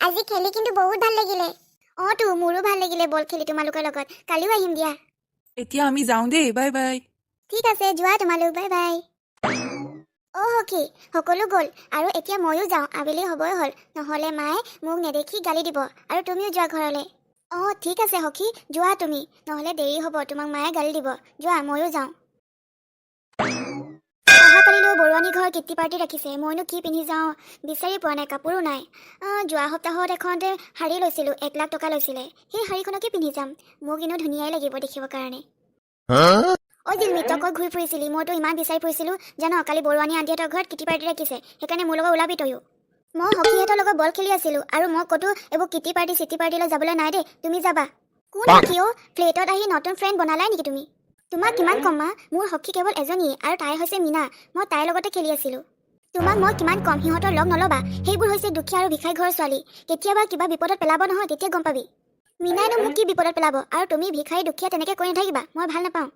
আজি খেলি কিন্তু বহুত ভাল লাগিলে। অঁ তো, মোৰো ভাল লাগিলে বল খেলি তোমালোকৰ লগত। কালিও আহিম দিয়া। এতিয়া আমি যাওঁ দেই, বাই বাই। ঠিক আছে, যোৱা তোমালোক, বাই বাই। অ' সখী, সকলো গ'ল আৰু এতিয়া ময়ো যাওঁ, আবেলি হ'বই হ'ল। নহ'লে মায়ে মোক নেদেখি গালি দিব। আৰু তুমিও যোৱা ঘৰলৈ। অঁ, ঠিক আছে সখী, যোৱা তুমি, নহ'লে দেৰি হ'ব, তোমাক মায়ে গালি দিব। যোৱা, ময়ো যাওঁ। অহাকালিলৈও বৰুৱানী ঘৰ কিটি পাৰ্টি ৰাখিছে। মইনো কি পিন্ধি যাওঁ বিচাৰি পোৱা নাই, কাপোৰো নাই। যোৱা সপ্তাহত এখন শাৰী লৈছিলোঁ, 1 লাখ টকা লৈছিলে। সেই শাৰীখনকে পিন্ধি যাম, মোক এনেও ধুনীয়াই লাগিব দেখিবৰ কাৰণে। অ' জিলমিল, তই ক'ত ঘূৰি ফুৰিছিলি? মইতো ইমান বিচাৰি ফুৰিছিলোঁ জান। কালি বৰুৱানী আন্টিহঁতৰ ঘৰত কিটি পাৰ্টি ৰাখিছে, সেইকাৰণে মোৰ লগত ওলাবি তয়ো। মই সখীহঁতৰ লগত বল খেলি আছিলোঁ আৰু মই ক'তো এইবোৰ কিটি পাৰ্টি চিটি পাৰ্টিলৈ যাবলৈ নাই দেই, তুমি যাবা। কোন সখী অ'? ফ্লেটত আহি নতুন ফ্ৰেণ্ড বনালাই নেকি তুমি? তোমাক কিমান ক'ম মা, মোৰ সখী কেৱল এজনীয়ে আৰু তাই হৈছে মীনা। মই তাইৰ লগতে খেলি আছিলোঁ। তোমাক মই কিমান ক'ম, সিহঁতৰ লগ নল'বা। সেইবোৰ হৈছে দুখীয়া আৰু ভিখাৰী ঘৰৰ ছোৱালী। কেতিয়াবা কিবা বিপদত পেলাব নহয়, তেতিয়া গম পাবি। মীনাইনো মোক কি বিপদত পেলাব? আৰু তুমি ভিখাৰী দুখীয়া তেনেকৈ কৈ নাথাকিবা, মই ভাল নাপাওঁ।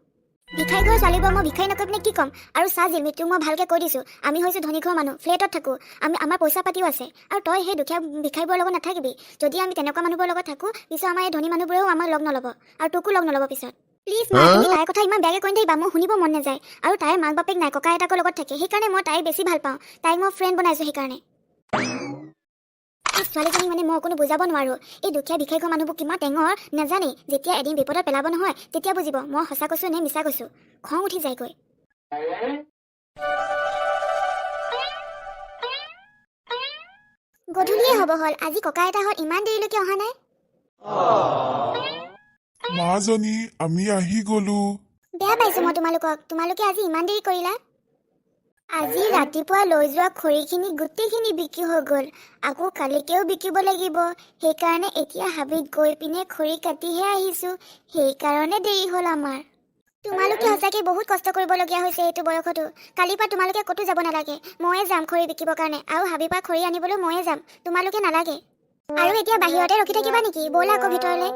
ভিখাৰী ঘৰৰ ছোৱালীবোৰ মই ভিখাৰী নকৈ পিনে কি ক'ম? আৰু চা জিলমি, তোক মই ভালকৈ কৈ দিছোঁ, আমি হৈছোঁ ধনী ঘৰৰ মানুহ, ফ্লেটত থাকোঁ আমি, আমাৰ পইচা পাতিও আছে। আৰু তই সেই দুখীয়া ভিখাৰীবোৰৰ লগত নাথাকিবি। যদি আমি তেনেকুৱা মানুহবোৰৰ লগত থাকোঁ, পিছত আমাৰ এই ধনী মানুহবোৰেও আমাক লগ নল'ব আৰু তোকো লগ নল'ব পিছত। প্লিজ মা, তুমি তাইৰ কথা ইমান বেয়াকৈ কৈ নাথাকিবা, মোৰ শুনিব মন নাযায়। আৰু তাইৰ মাক বাপেক নাই, ককা আইতাকৰ লগত থাকে, সেইকাৰণে মই তাইক বেছি ভাল পাওঁ। তাইক মই ফ্ৰেণ্ড বনাইছোঁ সেইকাৰণে। এই ছোৱালীজনীক মানে মই অকণো বুজাব নোৱাৰোঁ। এই দুখীয়া ভিখাৰী ঘৰৰ মানুহবোৰ কিমান টেঙৰ নাজানেই। যেতিয়া এদিন বিপদত পেলাব নহয়, তেতিয়া বুজিব মই সঁচা কৈছোঁ নে মিছা কৈছোঁ। খং উঠি যায়গৈ। গধূলিয়ে হ'ব হ'ল, আজি ককা আইতাহঁত ইমান দেৰিলৈকে অহা নাই। মাজনী, আমি আহি গলো। বেয়া পাইছোঁ মই তোমালোকক, তোমালোকে আজি ইমান দেৰি কৰিলা। আজি ৰাতিপুৱা লৈ যোৱা খৰিখিনি গোটেইখিনি বিক্ৰী হৈ গ'ল, আকৌ কালিকেও বিকিব লাগিব। সেইকাৰণে এতিয়া হাবিত গৈ পিনে খৰি কাটিহে আহিছোঁ, সেইকাৰণে দেৰি হ'ল আমাৰ। তোমালোকে সঁচাকৈ বহুত কষ্ট কৰিবলগীয়া হৈছে এইটো বয়সতো। কালিৰ পৰা তোমালোকে ক'তো যাব নালাগে, ময়ে যাম খৰি বিকিবৰ কাৰণে আৰু হাবিৰ পৰা খৰি আনিবলৈ ময়ে যাম, তোমালোকে নালাগে। আৰু এতিয়া বাহিৰতে ৰখি থাকিবা নেকি? ব'লা আকৌ ভিতৰলৈ।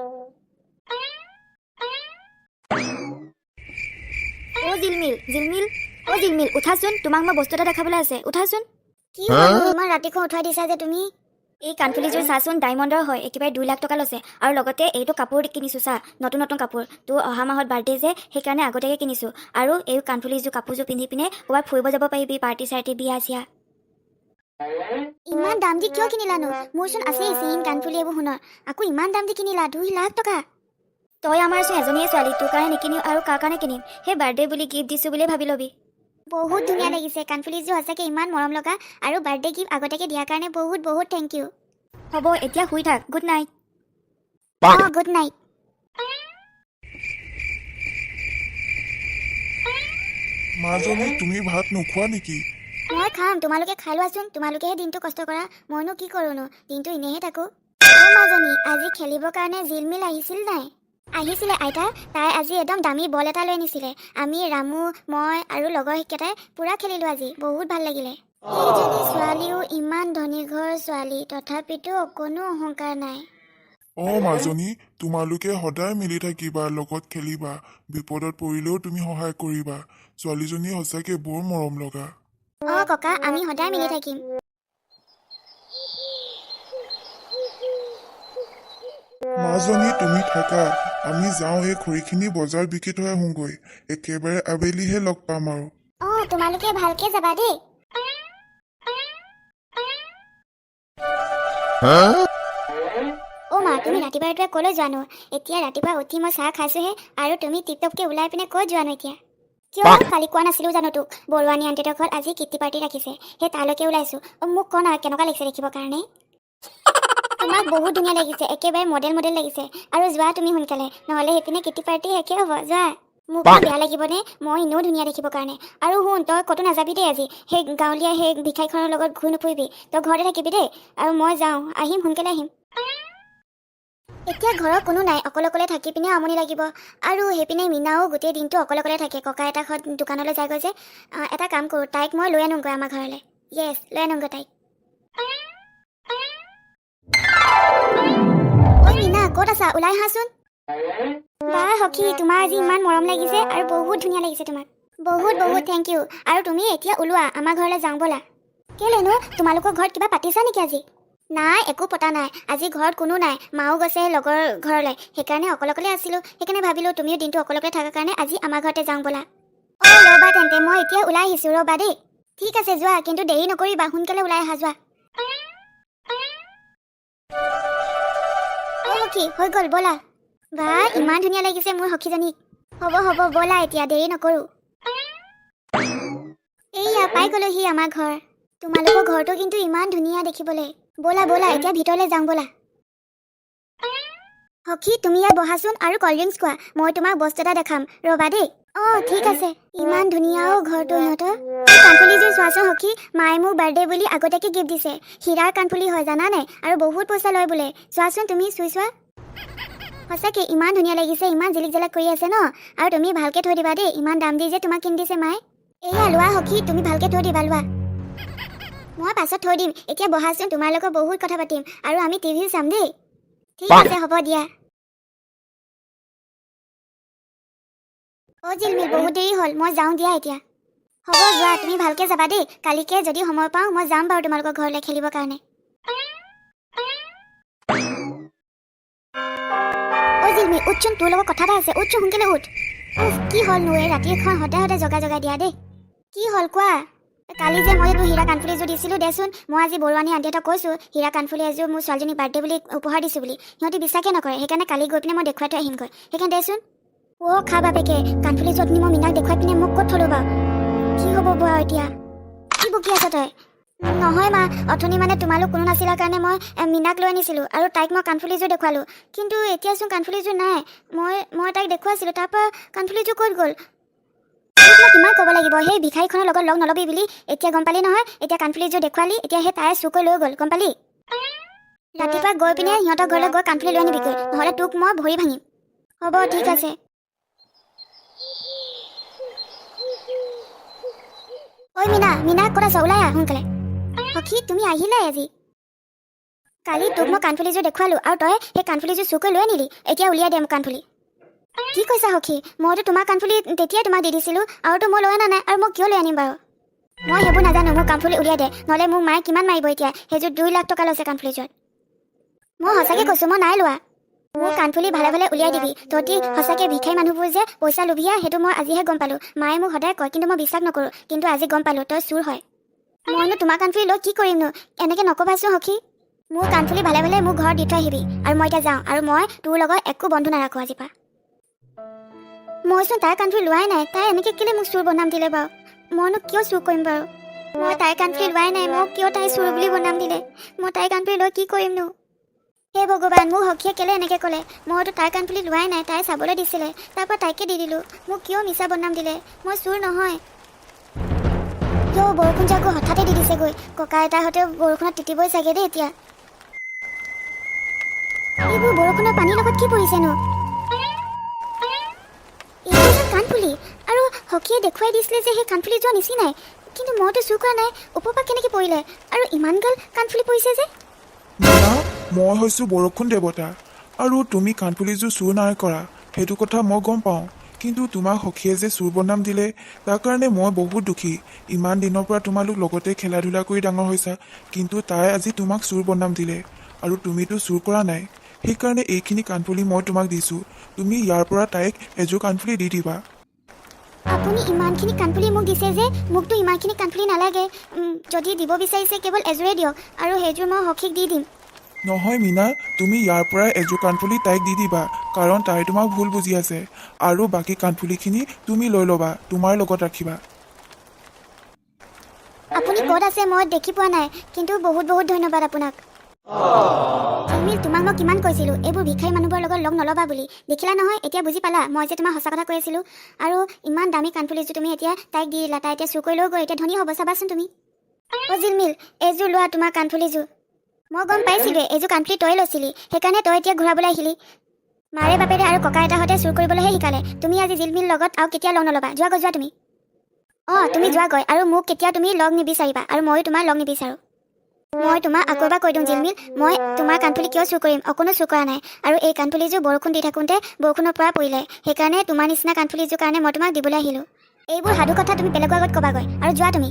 অ' জিলমিল, জিলমিল, অ' জিলমিল, উঠাচোন, তোমাক মই বস্তু এটা দেখাবলৈ আছে, উঠাচোন। কি হ'ল? ইমান ৰাতিখন উঠাই দিছা যে তুমি? এই কাণফুলিযোৰ চাচোন, ডায়মণ্ডৰ হয়, একেবাৰে 2 লাখ টকা লৈছে। আৰু লগতে এইটো কাপোৰ কিনিছোঁ চা, নতুন নতুন কাপোৰ। তোৰ অহা মাহত বাৰ্থডে যে, সেইকাৰণে আগতীয়াকৈ কিনিছোঁ। আৰু এই কাণফুলিযোৰ কাপোৰযোৰ পিন্ধি পিনে ক'ৰবাত ফুৰিব যাব পাৰিবি, পাৰ্টি চাৰ্টি, বিয়া চিয়া। ইমান দাম দি কিয় কিনিলানো? মোৰচোন আছেই চেইন, কাণফুলি এইবোৰ সোণৰ। আকৌ ইমান দাম দি কিনিলা, 2 লাখ টকা? তই আমাৰচোন এজনীয়ে ছোৱালী, তোৰ কাৰণে নিকিনিম আৰু কাৰ কাৰণে কিনিম? সেই বাৰ্থডে বুলি গিফ্ট দিছোঁ বুলিয়ে ভাবি ল'বি। বহুত ধুনীয়া লাগিছে কাণফুলিযোৰ, সঁচাকৈ ইমান মৰম লগা। আৰু বাৰ্থডে গিফ্ট আগতীয়াকৈ দিয়াৰ কাৰণে বহুত বহুত thank U. হ'ব, এতিয়া শুই থাক, গুড নাইট। অঁ, গুড নাইট। মাজনী, তুমি ভাত নোখোৱা নেকি? মই খাম, তোমালোকে খাই লোৱাচোন। তোমালোকেহে দিনটো কষ্ট কৰা, মইনো কি কৰোঁনো? দিনটো এনেহে থাকোঁ। অ' মাজনী, আজি খেলিবৰ কাৰণে জিলমিল আহিছিল নাই? আহিছিলে আইতা, তাই আজি একদম দামী বল এটা লৈ আনিছিলে। আমি ৰামু, মই আৰু লগৰ কেইটাই পূৰা খেলিলোঁ আজি, বহুত ভাল লাগিলে। সেইজনী ছোৱালীও ইমান ধনী ঘৰৰ ছোৱালী, তথাপিতো অকণো অহংকাৰ নাই। অ মাজনী, তোমালোকে সদায় মিলি থাকিবা, লগত খেলিবা, বিপদত পৰিলেও তুমি সহায় কৰিবা। ছোৱালীজনী সঁচাকে বৰ মৰম লগা। অঁ ককা, আমি সদায় মিলি থাকিম। মাজনী, তুমি থাকা, আমি যাওঁ, এই খৰিখিনি বজাৰ বিকি থৈ আহোঁগৈ। একেবাৰে আবেলিহে লগ পাম আৰু। অঁ, তোমালোকে ভালকে যাবা দেই। অ' মা, তুমি ৰাতিপুৱা ৰাতিপুৱা ক'লৈ যোৱানো? এতিয়া ৰাতিপুৱা উঠি মই চাহ খাইছোঁহে আৰু তুমি টিপটপকৈ ওলাই পিনে ক'ত যোৱানো এতিয়া? কিয়, কালি কোৱা নাছিলোঁ জানো তোক, বৰুৱানী আণ্টিহঁতৰ ঘৰত আজি কিটি পাৰ্টি ৰাখিছে, সেই তালৈকে ওলাইছোঁ। অ', মোক ক না, কেনেকুৱা লাগিছে দেখিবৰ কাৰণে? তোমাক বহুত ধুনীয়া লাগিছে, একেবাৰে মডেল মডেল লাগিছে। আৰু যোৱা তুমি সোনকালে, নহ'লে সেইপিনে কিটি পাৰ্টি শেষে হ'ব। যোৱা, মোক বেয়া লাগিবনে? মই এনেও ধুনীয়া দেখিবৰ কাৰণে। আৰু শুন, তই ক'তো নাযাবি দেই আজি, সেই গাঁৱলীয়া সেই ভিখাৰীখনৰ লগত ঘূৰি নুফুৰিবি, তই ঘৰতে থাকিবি দেই। আৰু মই যাওঁ, আহিম, সোনকালে আহিম। এতিয়া ঘৰৰ কোনো নাই, অকলে অকলে থাকি পিনে আমনি লাগিব। আৰু সেইপিনে মীনাও গোটেই দিনটো অকলে অকলে থাকে, ককা আইতাকহঁত দোকানলৈ যায়গৈ যে। এটা কাম কৰোঁ, তাইক মই লৈ আনোগৈ আমাৰ ঘৰলৈ। য়েছ, লৈ আনোগৈ তাইক। ঐ মীনা, ক'ত আছা? ওলাই আহাচোন। বা সখী, তোমাৰ আজি ইমান মৰম লাগিছে আৰু বহুত ধুনীয়া লাগিছে তোমাক। বহুত বহুত thank U. আৰু তুমি এতিয়া ওলোৱা, আমাৰ ঘৰলৈ যাওঁ ব'লা। কেলেনো, তোমালোকৰ ঘৰত কিবা পাতিছা নেকি আজি? নাই, একো পতা নাই। আজি ঘৰত কোনো নাই, মাও গৈছে লগৰ ঘৰলৈ, সেইকাৰণে অকলে অকলে আছিলোঁ। সেইকাৰণে ভাবিলোঁ তুমিও দিনটো অকলে অকলে থকাৰ কাৰণে আজি আমাৰ ঘৰতে যাওঁ ব'লা। অঁ, ৰ'বা তেন্তে, মই এতিয়া ওলাই আহিছোঁ, ৰ'বা দেই। ঠিক আছে, যোৱা, কিন্তু দেৰি নকৰিবা, সোনকালে ওলাই আহা, যোৱা। অ সখী, হৈ গ'ল, ব'লা। বা, ইমান ধুনীয়া লাগিছে মোৰ সখীজনীক। হ'ব হ'ব, ব'লা, এতিয়া দেৰি নকৰোঁ। এইয়া পাই গ'লোহি আমাৰ ঘৰ। তোমালোকৰ ঘৰটো কিন্তু ইমান ধুনীয়া দেখিবলৈ। ব'লা ব'লা, এতিয়া ভিতৰলৈ যাওঁ ব'লা। সখী, তুমি ইয়াত বহাচোন আৰু কল্ড ড্ৰিংকছ খোৱা, মই তোমাক বস্তু এটা দেখাম, ৰ'বা দেই। অঁ, ঠিক আছে। ইমান ধুনীয়া অ' ঘৰটো সিহঁতৰ। এই কাণফুলিযোৰ চোৱাচোন সখী, মায়ে মোক বাৰ্থডে বুলি আগতীয়াকৈ গিফ্ট দিছে। হীৰাৰ কাণফুলি হয়, জানা নাই? আৰু বহুত পইচা লয় বোলে। চোৱাচোন, তুমি চুই চোৱা। সঁচাকৈ ইমান ধুনীয়া লাগিছে, ইমান জিলিক জালাক কৰি আছে ন। আৰু তুমি ভালকৈ থৈ দিবা দেই, ইমান দাম দি যে তোমাক কিনি দিছে মায়ে। এয়া লোৱা সখী, তুমি ভালকৈ থৈ দিবা, লোৱা। মই পাছত থৈ দিম, এতিয়া বহাচোন, তোমাৰ লগত বহুত কথা পাতিম আৰু আমি টিভিও চাম দেই। ঠিক আছে, হ'ব দিয়া। অ' জিলমিল, বহুত দেৰি হ'ল, মই যাওঁ দিয়া এতিয়া। হ'ব, যোৱা, তুমি ভালকৈ যাবা দেই। কালিকে যদি সময় পাওঁ মই যাম বাৰু তোমালোকৰ ঘৰলৈ খেলিবৰ কাৰণে। অ' জিলমিল, উঠচোন, তোৰ লগত কথা এটা আছে, উঠচোন, সোনকালে উঠ। উফ, কি হ'লনো এই ৰাতিখন সদায় সদায় জগাই জগাই দিয়া দেই। কি হ'ল কোৱা? কালি যে মই তোৰ হীৰা কাণফুলি এযোৰ দিছিলোঁ, দেচোন। মই আজি বৰুৱানী আণ্টিহঁতক কৈছোঁ হীৰা কাণফুলি এযোৰ মোৰ ছোৱালীজনীৰ বাৰ্থডে বুলি উপহাৰ দিছোঁ বুলি। সিহঁতি বিশ্বাসে নকৰে, সেইকাৰণে কালি গৈ পিনে মই দেখুৱাই থৈ আহিমগৈ, সেইকাৰণে দেচোন। অ' খা বাপেকে, কাণফুলিযোৰ অথনি মই মীনাক দেখুৱাই পিনে মোক ক'ত থ'লো বাৰু? কি হ'ব বাৰু এতিয়া? কি বকি আছ তই? নহয় মা, অথনি মানে তোমালোক কোনো নাছিলা কাৰণে মই মীনাক লৈ আনিছিলোঁ আৰু তাইক মই কাণফুলিযোৰ দেখুৱালোঁ, কিন্তু এতিয়াচোন কাণফুলিযোৰ নাই। মই মই তাইক দেখুৱাইছিলোঁ, তাৰপৰা কাণফুলিযোৰ ক'ত গ'ল? তোক মই কিমান ক'ব লাগিব সেই ভিখাৰীখনৰ লগত লগ নল'বি বুলি, এতিয়া গম পালি নহয়? এতিয়া কাণফুলিযোৰ দেখুৱালি, এতিয়া সেই তাই চুৰ কৰি লৈ গ'ল, গম পালি? ৰাতিপুৱা গৈ পিনে সিহঁতৰ ঘৰলৈ গৈ কাণফুলি লৈ আনিবিগৈ, নহ'লে তোক মই ভৰি ভাঙিম। হ'ব, ঠিক আছে। ঐ মীনা, মীনা, ক'ত আছ? ওলাই আহ সোনকালে। সখী, তুমি আহিলাই আজি? কালি তোক মই কাণফুলিযোৰ দেখুৱালোঁ আৰু তই সেই কাণফুলিযোৰ চুৰ কৰি লৈ আনিলি। এতিয়া উলিয়াই দে মোক কাণফুলি। কি কৈছা সখী? মইতো তোমাৰ কাণফুলি তেতিয়াই তোমাক দি দিছিলোঁ, আৰুতো মই লৈ অনা নাই, আৰু মই কিয় লৈ আনিম বাৰু? মই সেইবোৰ নাজানো, মোক কাণফুলি উলিয়াই দে, নহ'লে মোক মায়ে কিমান মাৰিব এতিয়া। সেইযোৰ 2 লাখ টকা লৈছে কাণফুলিযোৰত। মই সঁচাকৈ কৈছোঁ, মই নাই লোৱা। মোৰ কাণফুলি ভালে ভালে উলিয়াই দিবি। তহঁতি সঁচাকৈ ভিখাৰী মানুহবোৰ যে পইচা লোভীয়া, সেইটো মই আজিহে গম পালোঁ। মায়ে মোক সদায় কয়, কিন্তু মই বিশ্বাস নকৰোঁ, কিন্তু আজি গম পালোঁ তই চোৰ হয়। মইনো তোমাৰ কাণফুলি লৈ কি কৰিমনো? এনেকৈ নক'বাচোন সখী। মোৰ কাণফুলি ভালে ভালে মোৰ ঘৰত দি থৈ আহিবি, আৰু মই এতিয়া যাওঁ, আৰু মই তোৰ লগত একো বন্ধু নাৰাখোঁ আজিৰ পৰা। মইচোন তাইৰ কাণফুলি লোৱাই নাই, তাই এনেকৈ কেলৈ মোক চোৰ বনাম দিলে বাৰু? মইনো কিয় চুৰ কৰিম বাৰু? মই তাইৰ কাণফুলি লোৱাই নাই, মোক কিয় তাই চোৰ বুলি বনাম দিলে? মই তাইৰ কাণফুলি লৈ কি কৰিমনো? হে ভগৱান, মোক সখীয়ে কেলৈ এনেকৈ ক'লে? মইতো তাইৰ কাণফুলি লোৱাই নাই, তাই চাবলৈ দিছিলে, তাৰপৰা তাইকে দি দিলোঁ। মোক কিয় মিছা বদনাম দিলে? মই চোৰ নহয়। কিয় বৰষুণ জাকো হঠাতে দি দিছেগৈ? ককা আইতাহঁতেও বৰষুণত তিতিবই চাগে দেই এতিয়া। এইবোৰ বৰষুণৰ পানীৰ লগত কি পৰিছেনো? এইবোৰ কাণফুলি, আৰু সখীয়ে দেখুৱাই দিছিলে যে সেই কাণফুলি যোৱা নিচিনাই, কিন্তু মইতো চুৰ কৰা নাই, ওপৰৰ পৰা কেনেকৈ পৰিলে? আৰু ইমান গাল কাণফুলি পৰিছে যে? মীনা, মই হৈছোঁ বৰষুণ দেৱতা, আৰু তুমি কাণফুলিযোৰ চুৰ নাই কৰা সেইটো কথা মই গম পাওঁ, কিন্তু তোমাক সখীয়ে যে চুৰ বদনাম দিলে তাৰ কাৰণে মই বহুত দুখী। ইমান দিনৰ পৰা তোমালোক লগতে খেলা ধূলা কৰি ডাঙৰ হৈছা, কিন্তু তাই আজি তোমাক চুৰ বদনাম দিলে, আৰু তুমিতো চুৰ কৰা নাই, সেইকাৰণে এইখিনি কাণফুলি মই তোমাক দিছোঁ। তুমি ইয়াৰ পৰা তাইক এযোৰ কাণফুলি দি দিবা। আপুনি ইমানখিনি কাণফুলি মোক দিছে যে? মোকতো ইমানখিনি কাণফুলি নালাগে। যদি দিব বিচাৰিছে কেৱল এযোৰে দিয়ক, আৰু সেইযোৰ মই সখীক দি দিম। নহয় মীনা, তুমি ইয়াৰ পৰা এযোৰ কাণফুলি তাইক দি দিবা, কাৰণ তাই তোমাক ভুল বুজি আছে, আৰু বাকী কাণফুলিখিনি তুমি লৈ ল'বা, তোমাৰ লগত ৰাখিবা। আপুনি ক'ত আছে মই দেখি পোৱা নাই, কিন্তু বহুত বহুত ধন্যবাদ আপোনাক। জিলমিল, তোমাক মই কিমান কৈছিলোঁ এইবোৰ ভিখাৰী মানুহবোৰৰ লগত লগ নল'বা বুলি। দেখিলা নহয়, এতিয়া বুজি পালা মই যে তোমাক সঁচা কথা কৈ আছিলোঁ? আৰু ইমান দামী কাণফুলিযোৰ তুমি এতিয়া তাইক দি দিলা, তাই এতিয়া চুৰ কৰি লৈ গৈ এতিয়া ধনী হ'ব, চাবাচোন তুমি। অ' জিলমিল, এইযোৰ লোৱা তোমাৰ কাণফুলিযোৰ। মই গম পাইছিলোঁৱে এইযোৰ কাণফুলি তই লৈছিলি, সেইকাৰণে তই এতিয়া ঘূৰাবলৈ আহিলি। মাৰে বাপেৰে আৰু ককা আইতাহঁতে চুৰ কৰিবলৈহে শিকালে। তুমি আজি জিলমিল লগত আৰু কেতিয়া লগ নল'বা। যোৱাগৈ, যোৱা তুমি। অঁ, তুমি যোৱাগৈ, আৰু মোক কেতিয়াও তুমি লগ নিবিচাৰিবা, আৰু ময়ো তোমাৰ লগ নিবিচাৰোঁ। মই তোমাক আকৌ এবাৰ কৈ দিওঁ জিলমিল, মই তোমাৰ কাণফুলি কিয় চুৰ কৰিম? অকণো চুৰ কৰা নাই। আৰু এই কাণফুলিযোৰ বৰষুণ দি থাকোঁতে বৰষুণৰ পৰা পৰিলে, সেইকাৰণে তোমাৰ নিচিনা কাণফুলিযোৰ কাৰণে মই তোমাক দিবলৈ আহিলোঁ। এইবোৰ সাধু কথা তুমি বেলেগৰ আগত ক'বাগৈ, আৰু যোৱা তুমি।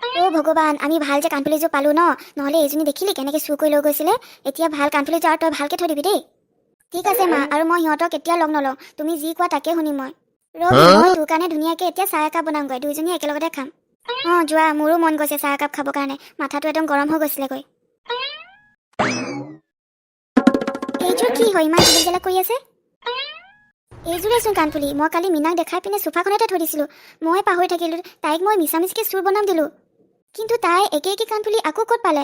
অ' ভগৱান, আমি ভাল যে কাণফুলিযোৰ পালোঁ ন। নহ'লে এইজনী দেখিলি কেনেকৈ চুৰ কৰি লৈ গৈছিলে। এতিয়া ভাল কাণফুলিযোৰ আৰু তই ভালকৈ থৈ দিবি দেই। ঠিক আছে মা, আৰু মই সিহঁতক কেতিয়াও লগ নলওঁ। তুমি যি কোৱা তাকে শুনিম মই। ৰবি, মই তোৰ কাৰণে ধুনীয়াকৈ এতিয়া চাহ একাপ বনামগৈ, দুইজনী একেলগতে খাম। অঁ যোৱা, মোৰো মন গৈছে চাহ একাপ খাবৰ কাৰণে, মাথাটো একদম গৰম হৈ গৈছিলেগৈ। এইযোৰ কি হয়, ইমান জিলিক জালাক কৰি আছে? এইযোৰেচোন কাণফুলি মই কালি মীনাক দেখাই পিনে চোফাখনতে থৈ দিছিলোঁ। মই পাহৰি থাকিলোঁ, তাইক মই মিছামিছিকৈ চোৰ বনাম দিলোঁ। কিন্তু তাই একে একে কাণফুলি আকৌ ক'ত পালে?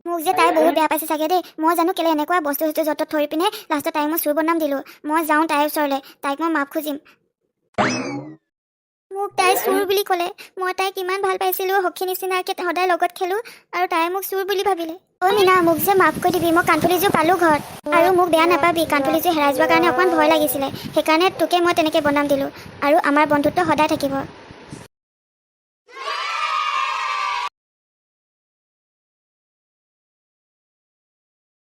মোক যে তাই বহুত বেয়া পাইছে চাগে দেই। মই জানো কেলৈ এনেকুৱা বস্তু চস্তু য'ত ত'ত থৈ পিনে লাষ্টত তাইক মই চোৰ বনাম দিলোঁ। মই যাওঁ তাইৰ ওচৰলৈ, তাইক মই মাফ খুজিম। মোক তাই চোৰ বুলি ক'লে। মই তাইক ইমান ভাল পাইছিলোঁ, সখী নিচিনাকৈ সদায় লগত খেলোঁ, আৰু তাই মোক চোৰ বুলি ভাবিলে। অ' মীনা, মোক যে মাফ কৰি দিবি। মই কাণফুলিযোৰ পালোঁ ঘৰত, আৰু মোক বেয়া নাপাবি। কাণফুলিযোৰ হেৰাই যোৱাৰ কাৰণে অকণমান ভয় লাগিছিলে, সেইকাৰণে তোকে মই তেনেকৈ বনাম দিলোঁ। আৰু আমাৰ বন্ধুত্ব সদায় থাকিব।